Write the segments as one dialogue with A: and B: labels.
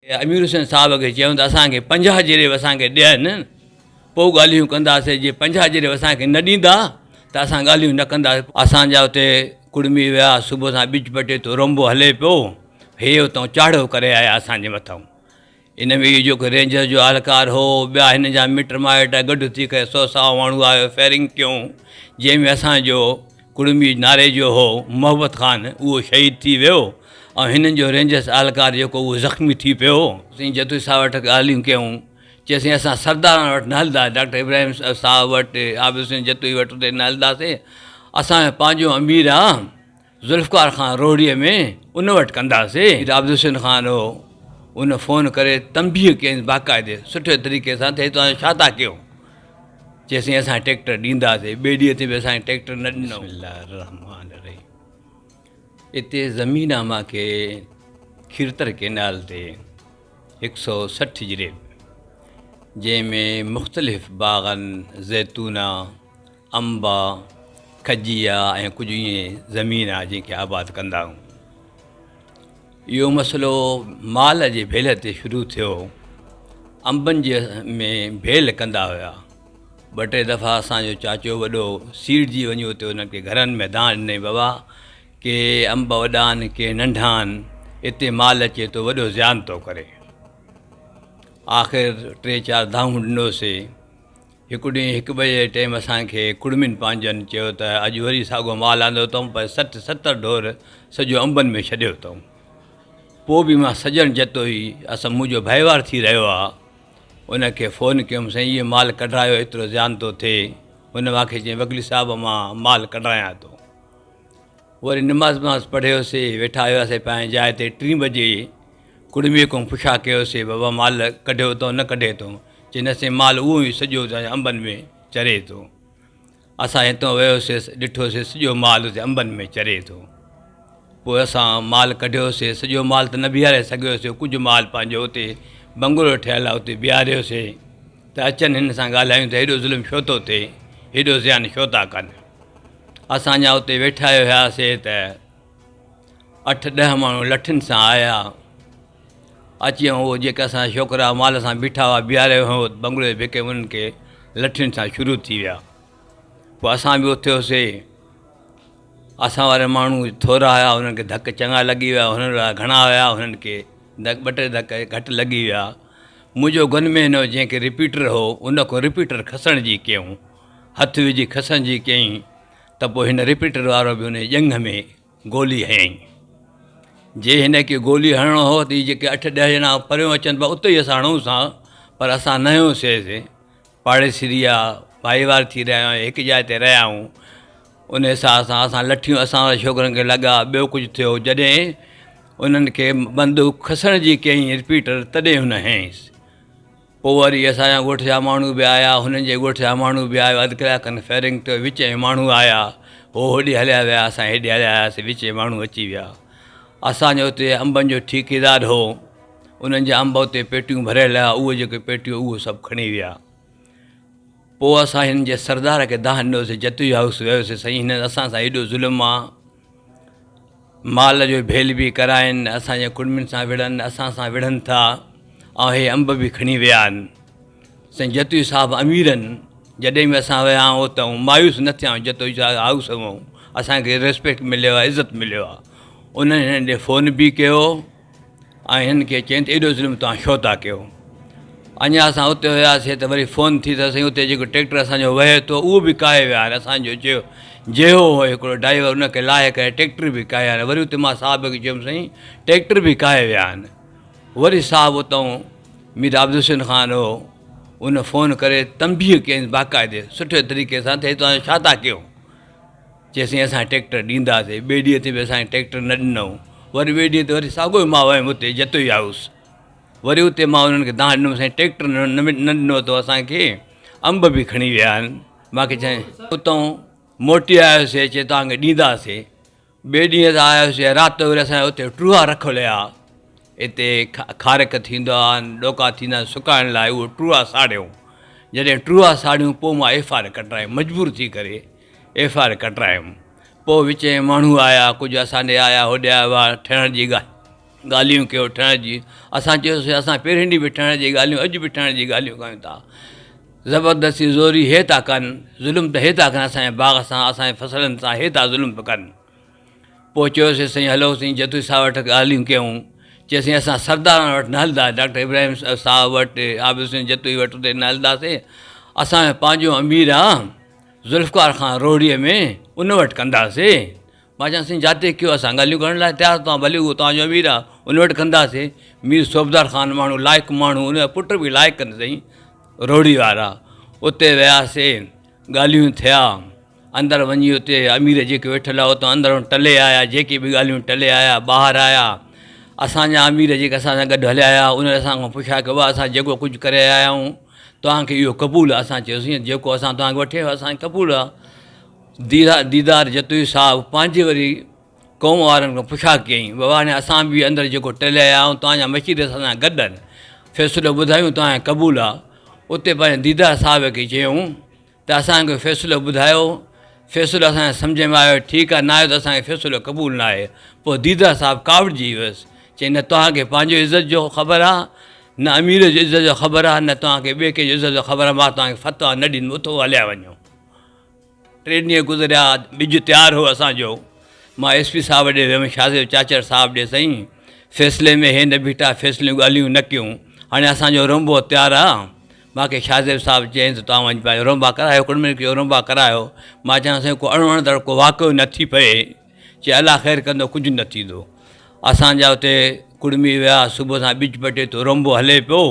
A: امير حسين صاحب کي چيائون ته اسان کي 50 جريب اسان کي ڏين، پوء ڳالهيون ڪنداسين، جي 50 جريب اسان کي نه ڏيندا ته اسان ڳالهيون نه ڪنداسين. اسان جا اتي ڪڙمي ويا، صبح سان ٻج پٽي ٿو رنبو هلي پيو، هي اتان چاڙهو ڪري آيا اسان جي مٿان. ان ۾ اهو جيڪو رينجر جو اهلڪار هو، ٻيا هن جا مٽ مائٽ گڏ ٿي ڪري سو سوا ماڻهو آيو، فائرنگ ڪيون، جنهن ۾ اسان جو ڪڙمي ناري جو هو محبت خان اهو شهيد ٿي ويو ۽ هنن جو رينجرس اهلڪار جيڪو اهو زخمي ٿي پيو. سائين جتوئي صاحب وٽ ڳالهيون ڪيون، چيسين اسان سردارن وٽ نه هلنداسين، ڊاڪٽر ابراهيم صاحب وٽ، عابد حسين جتوئي وٽ اتي نه هلنداسين، اسان جو پنهنجو امير آ ذوالفقار خان روهڙيء ۾ ان وٽ ڪنداسين. مير عابد حسين خان هو، ان فون ڪري تنبيهه ڪيائينس باقاعدي سٺي طريقي سان ته هي توهان ڇا ٿا ڪيو؟ چيسين اسان ٽيڪٽر ڏينداسين. ٻئي ڏينهن تي به اسان کي ٽيڪٽر نه ڏنو. بسم الله الرحمٰن الرحيم اتي زمين آ مان کي کيرتر ڪينال تي 160 جريب جنهن ۾ مختلف باغن زيتونا، انب آ، کجي آ ۽ ڪجهه ائين زمين آ جنهن کي آباد ڪندا آهيون. اهو مسئلو مال جي ڀيل تي شروع ٿيو. انبن جي ۾ ڀيل ڪندا هيا. ٻه ٽي دفعا اسان جو چاچو وڏو سيڙجي وڃي اتي انهن کي گهرن ۾ دانهن ڏنائين بابا ڪي انب وڏا آهن ڪي ننڍا آهن اتي مال اچي ٿو وڏو زيان ٿو ڪري. آخر ٽي چار دانهون ڏنوسي. هڪ ڏينهن هڪ ٻئي جي ٽيم اسان کي ڪڙمين پنهنجن چيو ته اڄ وري ساڳو مال آندو اٿئون پر 60 70 ڍور سڄو انبن ۾ ڇڏيو اٿئون. پوء به مان سڄڻ جتوئي اسان منهنجو ڀائيوار ٿي رهيو آ ان کي فون ڪيم سائين اهو مال ڪڍرايو ايترو زيان ٿو ٿئي. هن مان کي چيائين وڪيل صاحب مان مال ڪڍرايان ٿو. وري نماز وماز پڙهيوسي ويٺا هياسي پنهنجي جاء تي ٽين بجي ڪڙميء کان پڇا ڪيوسي، بابا مال ڪڍيو اٿئو نه ڪڍي اٿئو؟ چي نه سائين مال اهو ئي سڄو انبن ۾ چري ٿو. اسان هتان ويوسي ڏٺوسي سڄو مال اتي انبن ۾ چري ٿو. پوء اسان مال ڪڍيوسي، سڄو مال ته نه بيهاري سگهيوسي، ڪجهه مال پنهنجو اتي بنگلو ٺهيل آهي اتي بيهاريوسي ته اچن هن سان ڳالهايون ته هيڏو ظلم ڇو ٿو ٿئي، هيڏو زيان ڇو ٿا ڪن. اسان اڃا اتي ويٺا هياسي ته اٺ ڏهه ماڻهو لٺين سان آيا، اچي ۽ اهي جيڪي اسان جا ڇوڪرا مال سان بيٺا هئا، بيهاريو هو بنگلي جي ڀڪ ۾ انهن کي لٺين سان شروع ٿي ويا. پوء اسان به اٿيوسي، اسان وارا ماڻهو ٿورا هيا، انهن کي ڌڪ چڱا لڳي ويا، هنن وارا گهڻا هيا، انهن کي ڌڪ ٻه ٽي ڌڪ گهٽ لڳي ويا. منهنجو گن مين هو جنهن کي رپيٽر هو، ان کان رپيٽر کسڻ جي ڪيائون، هٿ وجهي کسڻ جي ڪيائين ته پوء هن رپيٽر وارو به ان جي ڄنگهه ۾ گولي هنئي. جي هن کي گولي هڻڻو هو ته هي جيڪي اٺ ڏهه ڄڻا پريون اچن پيا اتي ئي اسان هڻونس ها پر اسان نه هنيوسيس. پاڙيسري آ، ڀائيوار ٿي رهيا آهيون، هڪ جاء تي رهيا آهيون. ان حساب سان اسان لٺيون اسان وارن ڇوڪرن کي لڳا، ٻيو ڪجهه ٿيو. جڏهن انهن کي بندوق کسڻ جي ڪيائين رپيٽر تڏهن هن هنئيس. پوء وري اسان جا ڳوٺ جا ماڻهو به آيا، هنن جي ڳوٺ جا ماڻهو به آيا، اڌ ڪلاڪ کن فائرنگ ٿيو، وچ ۾ ماڻهو آيا، هو هوڏي هليا ويا، اسان هيڏي هليا آياسين، وچ ۾ ماڻهو اچي ويا. اسان جو اتي انبن جو ٺيڪيدار هو، انهن جا انب اتي پيٽيون ڀريل هيا، اهي جيڪي پيٽيون اهو سڀ کڻي ويا. پوء اسان هنن جي سردار کي دانهن ڏنوسين، جتوئي هائوس ويوسين، سائين هنن اسان سان هيڏو ظلم آ، مال جو ڀيل به ڪرائين، اسان جي ڪڙمين سان وڙهن، اسان سان وڙهن ٿا ۽ هي انب به کڻي ويا آهن. سائين جتوئي صاحب اميرن جڏهن به اسان ويا آهيون اتان مايوس نه ٿيا آهيون، جتوئي صاحب هائوس مان اسان کي ريسپيڪٽ مليو آهي، عزت مليو آهي. انهن هنن ڏي فون به ڪيو. ۽ هنن کي چين ته ايڏو ظلم توهان ڇو ٿا ڪيو؟ اڃا اسان اتي هياسي ته وري فون ٿي ته سائين اتي جيڪو ٽريڪٽر اسان جو وهي ٿو اهو به ڪاهي ويا آهن. اسان جو چيو جيهو هو هڪڙو ڊرائيور ان کي لاهي ڪري ٽريڪٽر به ڪاهي آيا. وري اتي مان صاحب کي چيم سائين ٽريڪٽر به ڪاهي ويا آهن. وري صاحب اتان مير عابد حسين خان هو ان فون ڪري تنبيهه ڪيائينس باقاعدي سٺي طريقي سان ته هي توهان ڇا ٿا ڪيو؟ چيسين اسان ٽريڪٽر ڏينداسين. ٻئي ڏينهن تي به اسان کي ٽريڪٽر نه ڏنائون. وري ٻئي ڏينهن تي وري ساڳيو ئي مان ويم اتي جتوئي هائوس. وري اتي مان انهن کي دانهن ڏنم سائين ٽريڪٽر نه ڏنو اٿو اسان کي انب به کڻي ويا آهن. مان کي چيائين اتان موٽي آيوسين چي توهان کي ڏينداسين. ٻئي ڏينهن تي آيوسين رات جو وري اسان جا اتي ٽوها رکيل هيا. اتي کارڪ ٿيندو آهي ڏوڪا ٿيندا آهن سڪائڻ لاء اهو ٽوها ساڙيون. جڏهن ٽوها ساڙيون پوء مان ايف I R ڪٽرايم مجبور ٿي ڪري. F I R ڪٽرايم. پوء وچ ۾ ماڻهو آيا، ڪجهه اسان ڏي آيا، هوڏي آيا، ٺهڻ جي ڳالهه. ڳالهيون ڪيو ٺهڻ جي. اسان چيوسين اسان پهرين ڏينهن به ٺهڻ جي ڳالهيون اڄ به ٺهڻ جي ڳالهيون ڪيون ٿا. زبردستي زوري هي ٿا ڪن، ظلم ته هي ٿا ڪن اسان جي باغ سان اسان جي فصلن سان هي ٿا ظلم به ڪن. پوء چيوسين سائين هلو سائين جتوئي صاحب وٽ ڳالهيون ڪيون. چيسين اسان سردارن وٽ نه هلندا ڊاڪٽر ابراهيم صاحب وٽ عابد حسين جتوئي وٽ اتي نه هلنداسين اسان جو پنهنجو امير آ ذوالفقار خان روهڙيء ۾ ان وٽ ڪنداسين. مان چيم سائين جاتي ڪيو اسان ڳالهيون ڪرڻ لاء تيار توهان ڀلي اهو توهان جو امير آ ان وٽ ڪنداسين. مير صوبدار خان ماڻهو لائق ماڻهو ان جا پٽ به لائق آهن سائين روهڙي وارا. اتي وياسين ڳالهيون ٿيا اندر وڃي اتي امير جيڪي ويٺل هئا اتان اندرون ٽلي آيا جيڪي به ڳالهيون ٽلي آيا ٻاهر آيا اسان جا امير جيڪي اسان سان گڏ هليا آيا انهن اسان کان پڇا ڪيو بابا اسان جيڪو ڪجهه ڪري آيا آهيون توهان کي اهو قبول آهي اسان چيوسين جيڪو اسان توهان کي وٺي آيا اسان کي قبول آهي ديدار جتوئي صاحب پنهنجي وري قوم وارن کان پڇا ڪيائين بابا هاڻي اسان به اندر جيڪو ٽلي آيا آهيون توهان جا مشير اسان سان گڏ آهن فيصلو ٻڌايون توهان کي قبول آهي اتي پنهنجي ديدار صاحب کي چيائون ته اسان کي فيصلو ٻڌايو، فيصلو اسان کي سمجهه ۾ آيو ٺيڪ آهي نه آيو ته اسان کي فيصلو قبول نه آهي. پوء ديده صاحب ڪاوڙجي ويس، چيائين نه توهان کي پنهنجو عزت جو خبر آهي، نه امير جو عزت جو خبر آهي، نه توهان کي ٻئي ڪنهن جو عزت جو خبر آهي، مان توهان کي فتويٰ نه ڏيندم، اٿو هليا وڃو. ٽي ڏينهن گذريا، ٻج تيار هو اسان جو، مان ايس پي صاحب ڏي ويم، شاهزيب چاچڙ صاحب ڏي سائين فيصلي ۾ هي نه بيٺا، فيصليون ڳالهيون نه ڪيون، هاڻي اسان جو رنبو تيار آهي، مان کي شاهزيب صاحب چيائين ته توهان وڃي پنهنجو رنبا ڪرايو، ڪڙمين کي چيو رنبا ڪرايو، مان چيم سائين ڪو اڻوڻندڙ ڪو واقعو نه ٿي پئي، چي الله خير ڪندو ڪجهه نه ٿيندو. اسان جا اتي ڪڙمي ويا، صبح سان ٻج پٽي ٿو رنبو هلي پيو،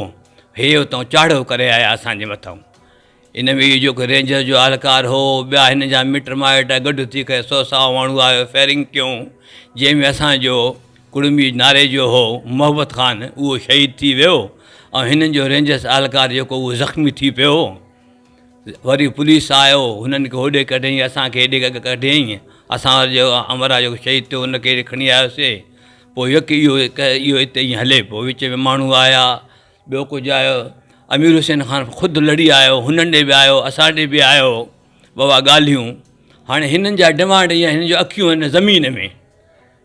A: هي اتان چاڙهو ڪري آيا اسان جي مٿان. ان ۾ اهو جيڪو رينجر جو اهلڪار هو، ٻيا هن جا مٽ مائٽ گڏ ٿي ڪري سو سوا ماڻهو آيو فائرنگ ڪيون، جنهن ۾ اسان جو ڪڙمي ناري جو هو محبت خان اهو شهيد ٿي ويو ۽ هنن جو رينجرس اهلڪار جيڪو اهو زخمي ٿي پيو. وري پوليس آيو هنن کي هوڏي ڪڍيائين اسان کي هيڏي ڪڍيائين اسان وارو جيڪو امراء جيڪو شهيد ٿيو ان کي هيڏي کڻي آيوسي پوء يڪ اهو اهو اتي ائين هلي پيو وچ ۾ ماڻهو آيا ٻيو ڪجهه آيو امير حسين خان خود لڙي آيو هنن ڏي به آيو اسان ڏي به آيو بابا ڳالهيون هاڻي هنن جا ڊمانڊ ائين هنن جون اکيون آهن زمين ۾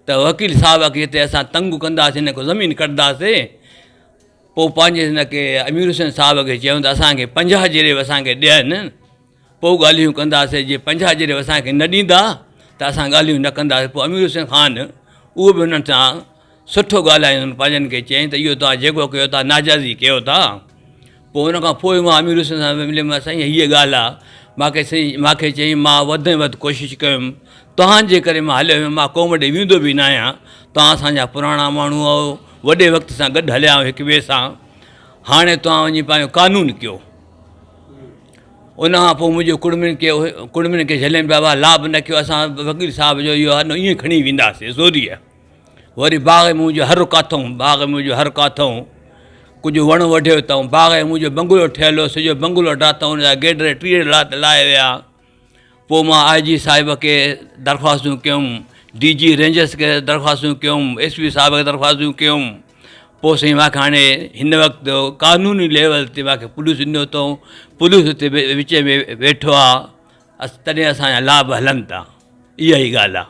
A: ته وڪيل صاحب کي هتي اسان تنگ ڪنداسين هن کان زمين ڪڍنداسين پوء پنهنجي هن کي امير حسين صاحب کي چيون ته اسان کي 50 جريب اسان کي ڏين پوء ڳالهيون ڪنداسين، جي 50 جريب اسان کي نه ڏيندا ته اسان ڳالهيون نه ڪنداسين. پوء امير حسين خان اهو به هنن سان سٺو ڳالهايو، پنهنجن کي چيائين ته اهو توهان جيڪو ڪيو ٿا ناجائزي ڪيو ٿا. پوء ان کان پوء مان امير حسين سان مليم، سائين هيء ڳالهه آهي، مان کي سائين مان کي چيائين مان وڌ ۾ وڌ ڪوشش ڪيم، توهان جي ڪري مان هليو ويم، مان قوم ڏي ويندو به نه آهيان، توهان اسان جا پراڻا ماڻهو آهيو، وڏي وقت سان گڏ هليا آهيون هڪ ٻئي سان، هاڻي توهان وڃي پنهنجو قانون ڪيو. ان کان پوء منهنجي ڪڙمين کي ڪڙمين کي جهلين پيا بابا لاڀ نه ڪيو اسان وڪيل صاحب جو اهو آهي ائين کڻي وينداسين زوريء وري باغ منهنجو هر ڪاٿئون باغ منهنجو هر ڪاٿئون ڪجهه وڻ وڍيو اٿئون باغ منهنجو بنگلو ٺهيل هو سڄو بنگلو ڊاٿئون ان جا گيڊر ٽيهه لات لاهي ويا پوء مان آء جي صاحب کي درخواستون ڪيم، ڊي جي رينجرس کي درخواستون ڪيم، ايس پي صاحب کي درخواستون ڪيم، پوء سائين مان کي هاڻي هن وقت قانوني ليول تي مان کي پوليس ڏنو اٿئون، پوليس اتي وچ ۾ ويٺو آ، تڏهن اسان جا لاڀ هلن ٿا، اها ئي ڳالهه آ.